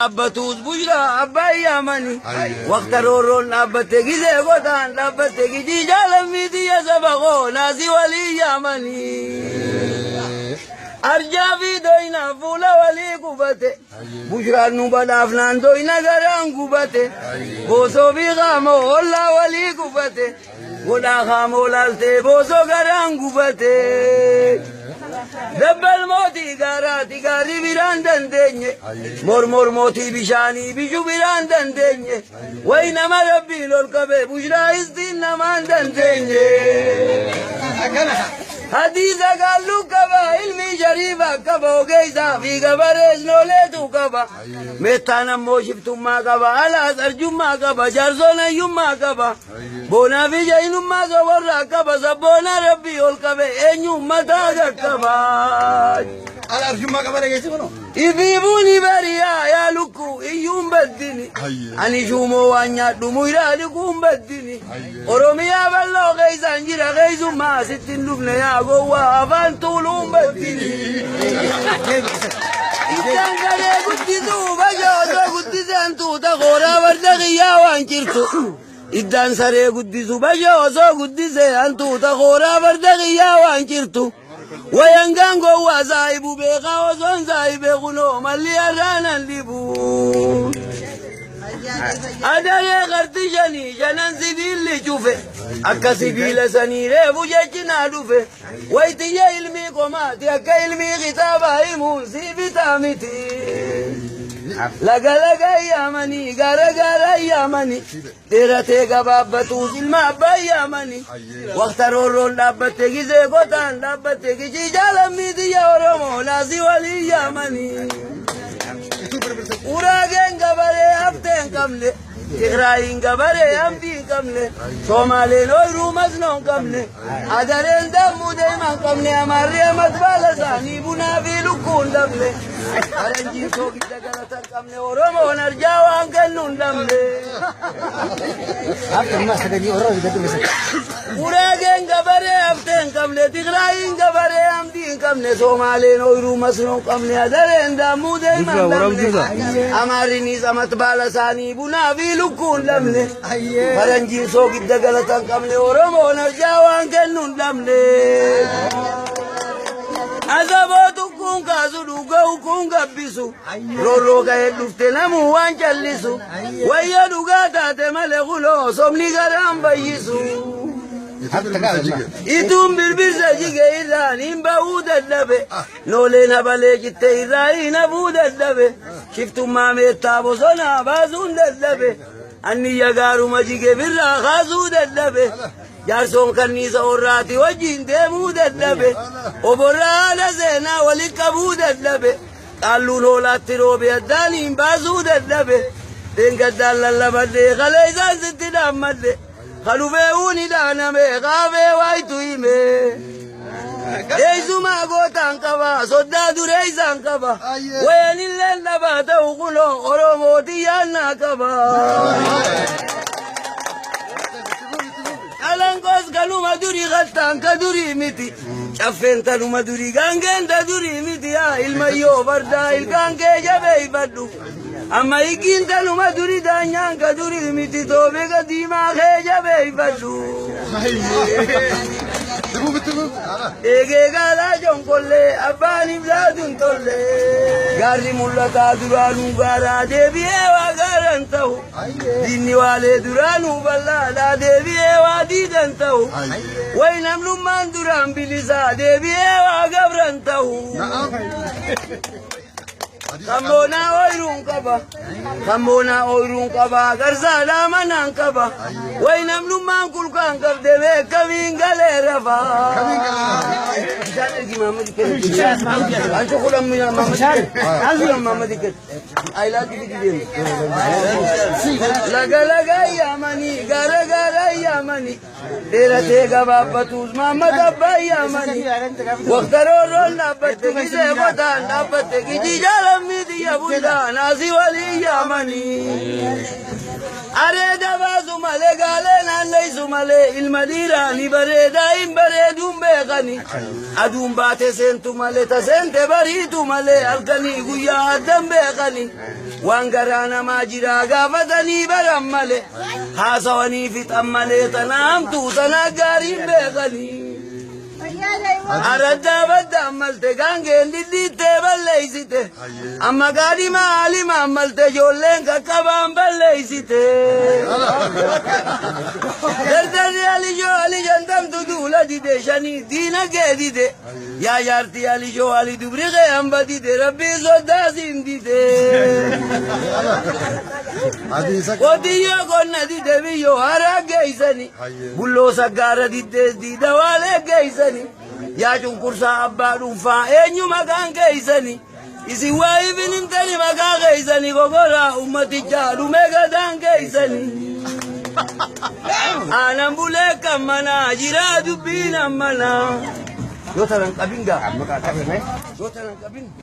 Dhaabbatus Bushraa abbaa yaamani. Waqta roorroon dhaabbatte gizee gotaan dhaabbatte gijii jaalammii xiyya saba koo naasii walii yaamani. Arjaa fi doyna fuula walii qubate. Bushraan nu badhaafnaan doyna garaan gubate. Boosoo fi qaamoo ollaa walii qubate. Godhaa qaamoo laaltee boosoo garaan gubate. Dabbal mootii gaaraati gaarii biraan dandeenye. Mormor mootii bishaanii bishu biraan dandeenye. Wayi nama rabbiin ol qabe bushraa istiin namaan dandeenye. Hadiisa gaalluu qaba ilmi shariifa qaba ogeessaa fi gabarees nooleetu qaba. Meettaan ammoo shiftummaa qaba alaas arjummaa qaba jaarsoon hayyummaa qaba. Boonaa fi jahinummaa soborraa qaba sabboona rabbii ol qabe eenyu mataa qaqqaba. Ala arjummaa qaba dhageessi kunoo. Ifiibuun bariyaa yaa lukkuu iyyuun baddini. Ani shuumoo waan nyaadhu muyraa dhiquun baddini. Oromiyaa bal'oo keessaan jira keessummaa asitti hin dhufne yaa gowwaa afaan tuuluun baddini. Ittaan garee guddisuu basha osoo guddiseen tuuta kooraa farda kiyyaa waan jirtu. Iddaan saree guddisu basha osoo guddisee hantuuta kooraa farda kiyyaa waan jirtu. Wayangaan gowwaa saahibu beekaa osoon saahibee kunoo malli har'aanan dhibu. Adaree qarti shanii shanan sibiilli cufe akka sibiila sanii reefu jechi naa dhufe. Wayitiyya ilmii qomaati akka ilmii kitaabaa himuun sii bitaa miti. Laga laga yaamanii gaara gaara yaamanii. Dheeratee gabaabbatuus ilma abbaa yaamani. Waqta roorroon dhaabbatte gizee gotaan dhaabbatte gijii jaalammii xiyya Oromoo naasii walii yaamani. Uraageen gabaree haftee hin qabne. Tigraayiin gabaree hambii hin qabne. Soomaaleen ooyiruu masnoo hin qabne. Adareen dammuu deemaa hin qabne. Amaarri amat baala isaanii bunaa fi lukkuu hin dhabne. Faranjiin soogidda galata hin qabne. Oromoon arjaa waan kennu hin dhabne. Uraageen gabaree haftee hin qabne, Tigraayiin gabaree hamdii hin qabne, Soomaaleen ooyiruu masnoo hin qabne, Adareen dammuu deemaa hin dhabne, Amaarrinis amat baala isaanii bunaa fi lukkuu hin dhabne, Faranjiin soogidda galata hin qabne, Oromoon arjaa waan kennu hin dhabne. Asaboo tukkuun kaasu dhuga'u kun gabbisu. Roorroo ka'ee dhufte namuu waan callisu. Wayya dhugaa taate malee kunoo sobni garaan fayyisu. Ituun birbirsa jige irraan hin ba'uu dadhabe. Nooleen habalee citte irraa hin hafuu dadhabe. Shiftummaa meettaa bosonaa baasuun dadhabe. Anniyya gaaruma jige birraa kaasuu dadhabe. Jaarsoon kanniisa orraati wajjin deemuu dadhabe. Oborraa haala seenaa waliin qabuu dadhabe. Qaalluun hoolaatti roobe addaaniin baasuu dadhabe. Deengaddaan lallabadhe kalee isaan sitti dhaammadhe. Kalufee uuni dhaaname kaafee waayitu hime. Eessumaa gootaan qaba soddaa duree isaan qaba. Wayanilleen dhabaa ta'u kunoo Oromooti yaannaa qaba. Calanqoos kanuma durii kattaan ka durii miti. Caffeen tanuma durii gaangeen ta durii miti yaa ilmayyoo fardaa ilkaan kee jabeeffadhu. Amma higiin tanuma durii daanyaan ka durii miti toobee diimaa kee jabeeffadhu. Eegee gaalaa jonkollee abbaan ibsaatu hin tolle. Gaarri mul'ataa duraanuu gaaraa deebi'ee waa gaaran ta'u. Diinni waalee duraanuu bal'aadhaa deebi'ee waa diidan ta'u. Wayi namnummaan duraan bilisaa deebi'ee waa gabran ta'u. Kamboonaa ooyiruun qaba. Kamboonaa ooyiruun qaba. Garsaadhaa manaan qaba. Wayi namnummaan kulkaan qabde beekamiin galee rafa. Bishaan ergi Maamadi kennu. Ancu kudhan Maamadi kennu. Kudhan Maamadi kennu. Ayilaatti fidi deemu. Laga laga yaamanii gaara gaara yaamanii. Dheeratee gabaabbatuus Maamad abbaa yaamanii. Waqta roorroon dhaabbatte gizee qotaan dhaabbatte gijii jaalammii. tiyya bulaa naasii walii yaamanii. Areeda baasu malee gaalee naanneessu malee ilma dhiiraa ni bareedaa hin bareeduun beekani. Aduun baate seentu malee ta seente bariitu malee halkanii guyyaa addan beekani. Waan garaa namaa jiraa gaafatanii baran malee haasawanii fixan malee tana hamtuu tana gaariin beekani. Araddaa badda ammalte gaangeen dhidhiittee balleeysite. Amma gaadhima haalima ammalte ijoolleen qaqqabaan balleeysite. Dardarri alijoo ali shantamtu duula dide shanii diina kee dide. Yaa jaartii alijoo ali dubri kee hamba dide rabbii soddaa siin dide. Hadiisa. Qotiyyoo qonna dide biyyoo haraa geeysani. Bulloo saggaara diddees diida waalee geeysani. Yaa cunqursaa abbaa dhuunfaa eenyu maqaan geeysani. Isin waa ifin himtani maqaa geeysani gogoraa ummatichaa dhumee gadaan geeysani. Aanan bulee kan manaa jiraa dubbiin ammanaa. Yoo tanan qabin gaa. Yoo tanan qabin.